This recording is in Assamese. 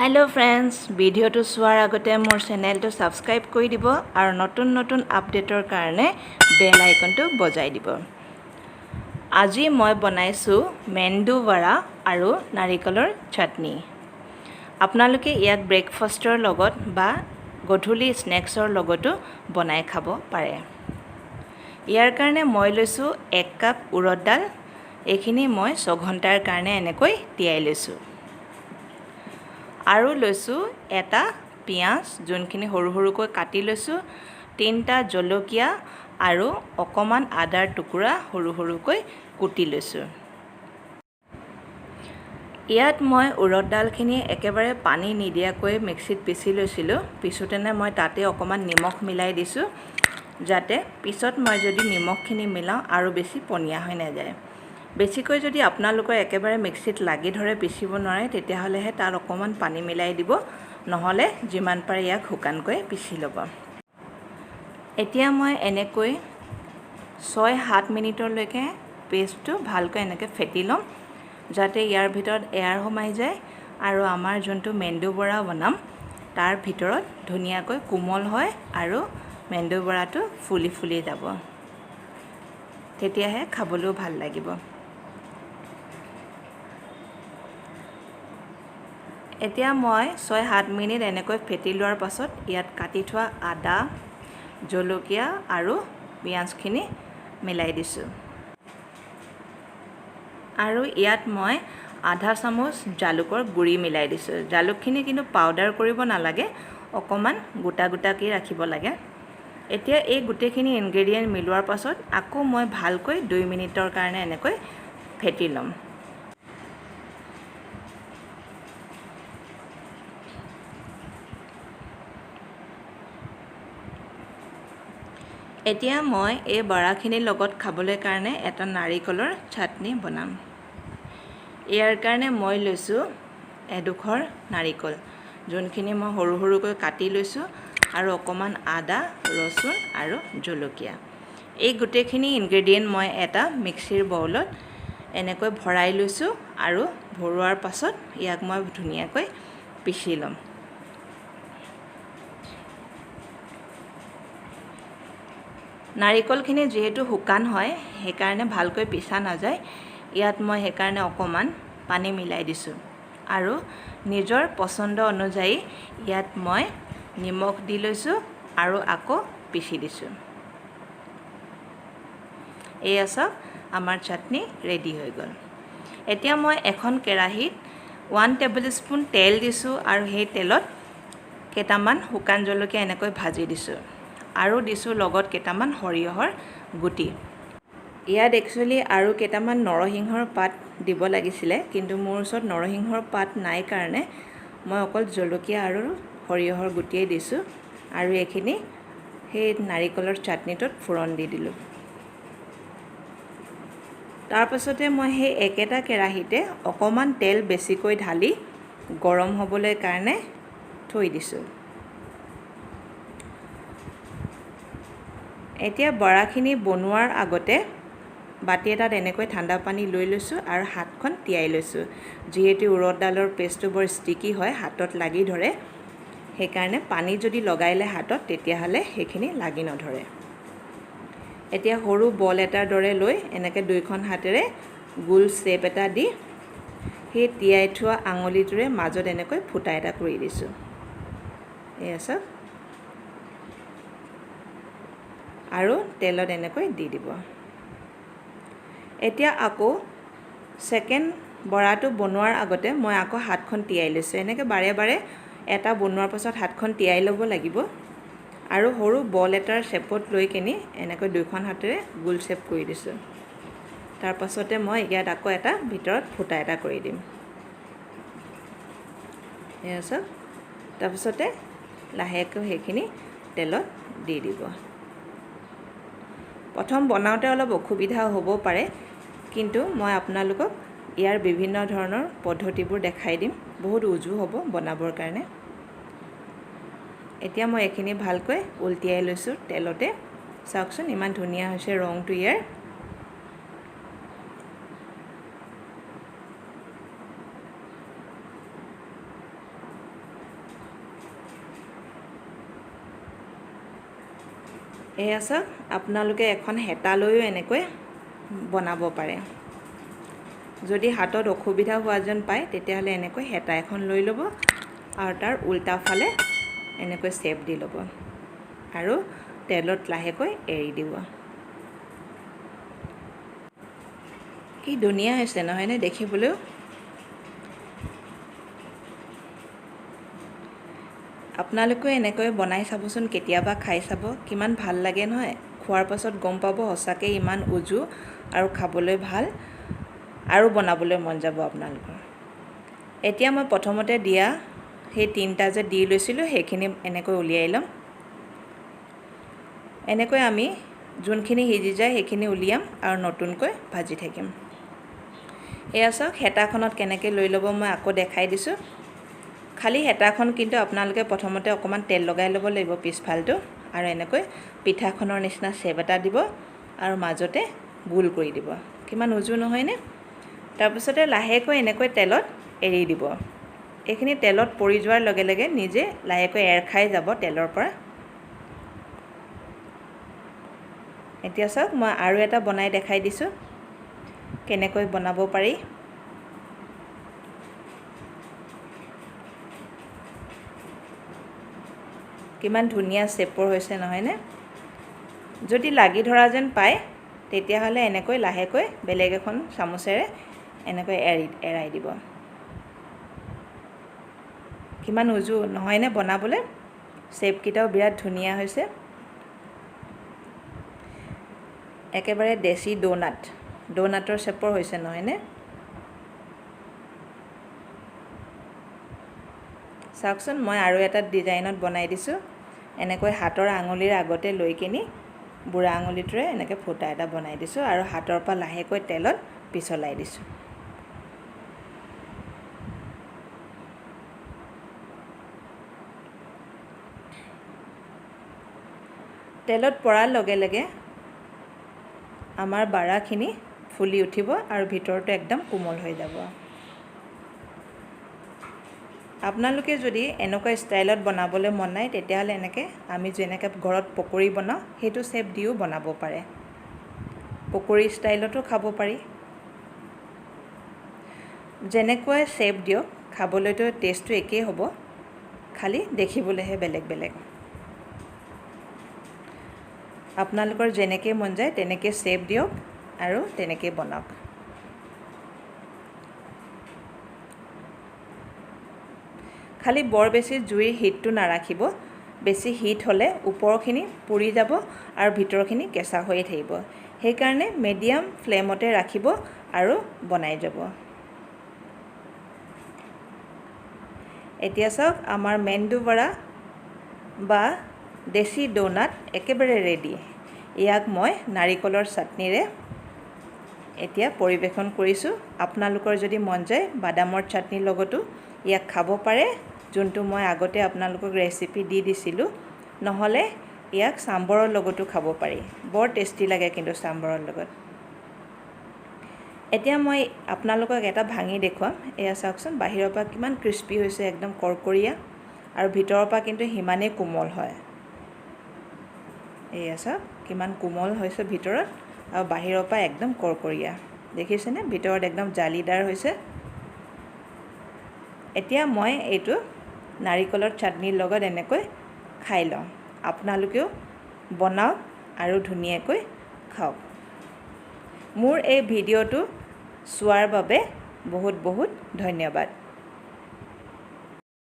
হেল্ল' ফ্ৰেণ্ডছ, ভিডিঅ'টো চোৱাৰ আগতে মোৰ চেনেলটো ছাবস্ক্ৰাইব কৰি দিব আৰু নতুন নতুন আপডেটৰ কাৰণে বেল আইকনটো বজাই দিব। আজি মই বনাইছোঁ মেন্দু বড়া আৰু নাৰিকলৰ চাটনি। আপোনালোকে ইয়াক ব্ৰেকফাষ্টৰ লগত বা গধূলি স্নেক্সৰ লগতো বনাই খাব পাৰে। ইয়াৰ কাৰণে মই লৈছোঁ 1 কাপ উৰদ দাল। এইখিনি মই 6 ঘণ্টাৰ কাৰণে এনেকৈ তিয়াই লৈছোঁ। আৰু লৈছোঁ এটা পিঁয়াজ, যোনখিনি সৰু সৰুকৈ কাটি লৈছোঁ, তিনিটা জলকীয়া আৰু অকণমান আদাৰ টুকুৰা সৰু সৰুকৈ কুটি লৈছোঁ। ইয়াত মই উৰদ দালখিনি একেবাৰে পানী নিদিয়াকৈ মিক্সিত পিচি লৈছিলোঁ। পিছোঁতেনে মই তাতে অকণমান নিমখ মিলাই দিছোঁ, যাতে পিছত মই যদি নিমখখিনি মিলাওঁ আৰু বেছি পনীয়া হৈ নাযায়। বেছিকৈ যদি আপোনালোকৰ একেবাৰে মিক্সিত লাগি ধৰে, পিচিব নোৱাৰে, তেতিয়াহ'লেহে তাত অকণমান পানী মিলাই দিব। নহ'লে যিমান পাৰে ইয়াক শুকানকৈ পিচি ল'ব। এতিয়া মই এনেকৈ 6-7 মিনিটলৈকে পেষ্টটো ভালকৈ এনেকৈ ফেটি ল'ম, যাতে ইয়াৰ ভিতৰত এয়াৰ সোমাই যায় আৰু আমাৰ যোনটো মেন্দু বৰা বনাম তাৰ ভিতৰত ধুনীয়াকৈ কোমল হয় আৰু মেন্দু বৰাটো ফুলি ফুলি যাব। তেতিয়াহে খাবলৈও ভাল লাগিব। এতিয়া মই 6-7 মিনিট এনেকৈ ফেটি লোৱাৰ পাছত ইয়াত কাটি থোৱা আদা, জলকীয়া আৰু পিঁয়াজখিনি মিলাই দিছোঁ। আৰু ইয়াত মই আধা চামুচ জালুকৰ গুড়ি মিলাই দিছোঁ। জালুকখিনি কিন্তু পাউডাৰ কৰিব নালাগে, অকণমান গোটা গোটাকৈ ৰাখিব লাগে। এতিয়া এই গোটেইখিনি ইনগ্ৰেডিয়েণ্ট মিলোৱাৰ পাছত আকৌ মই ভালকৈ 2 মিনিটৰ কাৰণে এনেকৈ ফেটি ল'ম। এতিয়া মই এই বৰাখিনিৰ লগত খাবলৈ কাৰণে এটা নাৰিকলৰ চাটনি বনাম। ইয়াৰ কাৰণে মই লৈছোঁ এডোখৰ নাৰিকল, যোনখিনি মই সৰু সৰুকৈ কাটি লৈছোঁ, আৰু অকণমান আদা, ৰচুন আৰু জলকীয়া। এই গোটেইখিনি ইনগ্ৰেডিয়েণ্ট মই এটা মিক্সিৰ বাউলত এনেকৈ ভৰাই লৈছোঁ আৰু ভৰোৱাৰ পাছত ইয়াক মই ধুনীয়াকৈ পিচি ল'ম। নাৰিকলখিনি যিহেতু শুকান হয়, সেইকাৰণে ভালকৈ পিছা নাযায়। ইয়াত মই সেইকাৰণে অকণমান পানী মিলাই দিছোঁ আৰু নিজৰ পচন্দ অনুযায়ী ইয়াত মই নিমখ দি লৈছোঁ আৰু আকৌ পিচি দিছোঁ। এয়া চাওক, আমাৰ চাটনি ৰেডি হৈ গ'ল। এতিয়া মই এখন কেৰাহীত 1 টেবুল স্পুন তেল দিছোঁ আৰু সেই তেলত কেইটামান শুকান জলকীয়া এনেকৈ ভাজি দিছোঁ আৰু দিছোঁ লগত কেইটামান সৰিয়হৰ গুটি। ইয়াত একচুৱেলি আৰু কেইটামান নৰসিংহৰ পাত দিব লাগিছিলে, কিন্তু মোৰ ওচৰত নৰসিংহৰ পাত নাই কাৰণে মই অকল জলকীয়া আৰু সৰিয়হৰ গুটিয়েই দিছোঁ আৰু এইখিনি সেই নাৰিকলৰ চাটনিটোত ফোৰণ দি দিলোঁ। তাৰপাছতে মই সেই একেটা কেৰাহীতে অকণমান তেল বেছিকৈ ঢালি গৰম হ'বলৈ কাৰণে থৈ দিছোঁ। এতিয়া বৰাখিনি বনোৱাৰ আগতে বাতি এটাত এনেকৈ ঠাণ্ডা পানী লৈ লৈছোঁ আৰু হাতখন তিয়াই লৈছোঁ। যিহেতু উৰদ দালৰ পেষ্টটো বৰ ষ্টিকি হয়, হাতত লাগি ধৰে, সেইকাৰণে পানী যদি লগাই লয় হাতত, তেতিয়াহ'লে সেইখিনি লাগি নধৰে। এতিয়া সৰু বল এটাৰ দৰে লৈ এনেকৈ দুইখন হাতেৰে গোল শ্বেপ এটা দি সেই তিয়াই থোৱা আঙুলিটোৰে মাজত এনেকৈ ফুটা এটা কৰি দিছোঁ। এয়া চাওক, আৰু তেলত এনেকৈ দি দিব। এতিয়া আকৌ ছেকেণ্ড বৰাটো বনোৱাৰ আগতে মই আকৌ হাতখন তিয়াই লৈছোঁ। এনেকৈ বাৰে বাৰে এটা বনোৱাৰ পাছত হাতখন তিয়াই ল'ব লাগিব আৰু সৰু বল এটাৰ শ্বেপত লৈ কিনি এনেকৈ দুইখন হাতেৰে গোল শ্বেপ কৰি দিছোঁ। তাৰপাছতে মই ইয়াত আকৌ এটা ভিতৰত ফুটা এটা কৰি দিম। এয়া চাওক, তাৰপিছতে লাহেকৈ সেইখিনি তেলত দি দিব। প্ৰথম বনাওঁতে অলপ অসুবিধা হ'ব পাৰে, কিন্তু মই আপোনালোকক ইয়াৰ বিভিন্ন ধৰণৰ পদ্ধতিবোৰ দেখাই দিম। বহুত উজু হ'ব বনাবৰ কাৰণে। এতিয়া মই এইখিনি ভালকৈ উলটিয়াই লৈছোঁ তেলতে। চাওকচোন, ইমান ধুনীয়া হৈছে ৰংটো ইয়াৰ। এয়া চাওক, আপোনালোকে এখন হেতা লৈও এনেকৈ বনাব পাৰে। যদি হাতত অসুবিধা হোৱা যেন পায় তেতিয়াহ'লে এনেকৈ হেতা এখন লৈ ল'ব আৰু তাৰ উল্টা ফালে এনেকৈ চেপ দি ল'ব আৰু তেলত লাহেকৈ এৰি দিব। কি ধুনীয়া হৈছে নহয়নে দেখিবলৈও? আপোনালোকেও এনেকৈ বনাই চাবচোন, কেতিয়াবা খাই চাব, কিমান ভাল লাগে নহয়। খোৱাৰ পাছত গম পাব সঁচাকৈ ইমান উজু আৰু খাবলৈ ভাল আৰু বনাবলৈ মন যাব আপোনালোকৰ। এতিয়া মই প্ৰথমতে দিয়া সেই তিনিটা যে দি লৈছিলোঁ সেইখিনি এনেকৈ উলিয়াই ল'ম। এনেকৈ আমি যোনখিনি সিজি যায় সেইখিনি উলিয়াম আৰু নতুনকৈ ভাজি থাকিম। এয়া চাওক, হেতাখনত কেনেকৈ লৈ ল'ব মই আকৌ দেখাই দিছোঁ। খালি হেতাখন কিন্তু আপোনালোকে প্ৰথমতে অকণমান তেল লগাই ল'ব লাগিব পিছফালটো, আৰু এনেকৈ পিঠাখনৰ নিচিনা চেপ এটা দিব আৰু মাজতে গোল কৰি দিব। কিমান উজু নহয়নে? তাৰপিছতে লাহেকৈ এনেকৈ তেলত এৰি দিব। এইখিনি তেলত পৰি যোৱাৰ লগে লগে নিজে লাহেকৈ এৰ খাই যাব তেলৰ পৰা। এতিয়া চাওক, মই আৰু এটা বনাই দেখাই দিছোঁ কেনেকৈ বনাব পাৰি। কিমান ধুনীয়া চেপৰ হৈছে নহয়নে? যদি লাগি ধৰা যেন পায় তেতিয়াহ'লে এনেকৈ লাহেকৈ বেলেগ এখন চামুচেৰে এনেকৈ এৰাই দিব। কিমান উজু নহয়নে বনাবলৈ? চেপকেইটাও বিৰাট ধুনীয়া হৈছে, একেবাৰে দেশী ড'নাটৰ চেপৰ হৈছে নহয়নে? চাওকচোন, মই আৰু এটা ডিজাইনত বনাই দিছোঁ। এনেকৈ হাতৰ আঙুলিৰ আগতে লৈ কিনি বুঢ়া আঙুলিটোৰে এনেকৈ ফুটা এটা বনাই দিছোঁ আৰু হাতৰ পৰা লাহেকৈ তেলত পিছলাই দিছোঁ। তেলত পৰাৰ লগে লগে আমাৰ বাৰাখিনি ফুলি উঠিব আৰু ভিতৰটো একদম কোমল হৈ যাব। আপোনালোকে যদি এনেকুৱা ষ্টাইলত বনাবলৈ মন নাই তেতিয়াহ'লে এনেকৈ আমি যেনেকৈ ঘৰত পকৰি বনাওঁ সেইটো চেপ দিও বনাব পাৰে, পকৰি ষ্টাইলতো খাব পাৰি। যেনেকুৱাই চেপ দিয়ক খাবলৈতো টেষ্টটো একেই হ'ব, খালি দেখিবলৈহে বেলেগ বেলেগ। আপোনালোকৰ যেনেকৈ মন যায় তেনেকৈ চেপ দিয়ক আৰু তেনেকৈ বনাওক। খালি বৰ বেছি জুইৰ হিটটো নাৰাখিব, বেছি হিট হ'লে ওপৰখিনি পুৰি যাব আৰু ভিতৰখিনি কেঁচা হৈয়ে থাকিব। সেইকাৰণে মিডিয়াম ফ্লেমতে ৰাখিব আৰু বনাই যাব। এতিয়া চাওক আমাৰ মেন্দু বড়া বা দেশী ড'নাট একেবাৰে ৰেডি। ইয়াক মই নাৰিকলৰ চাটনিৰে এতিয়া পৰিৱেশন কৰিছোঁ। আপোনালোকৰ যদি মন যায় বাদামৰ চাটনিৰ লগতো ইয়াক খাব পাৰে, যোনটো মই আগতে আপোনালোকক ৰেচিপি দি দিছিলোঁ। নহ'লে ইয়াক চাম্বৰৰ লগতো খাব পাৰি, বৰ টেষ্টি লাগে কিন্তু চাম্বৰৰ লগত। এতিয়া মই আপোনালোকক এটা ভাঙি দেখুৱাম। এয়া চাওকচোন, বাহিৰৰ পৰা কিমান ক্ৰিস্পি হৈছে, একদম কৰকৰীয়া, আৰু ভিতৰৰ পৰা কিন্তু সিমানেই কোমল হয়। এয়া চাওক কিমান কোমল হৈছে ভিতৰত আৰু বাহিৰৰ পৰা একদম কৰকৰীয়া, দেখিছেনে? ভিতৰত একদম জালিদাৰ হৈছে। এতিয়া মই এইটো নাৰিকলৰ চাটনিৰ লগত এনেকৈ খাই লওঁ। আপোনালোকেও বনাওক আৰু ধুনীয়াকৈ খাওক। মোৰ এই ভিডিঅ'টো চোৱাৰ বাবে বহুত বহুত ধন্যবাদ।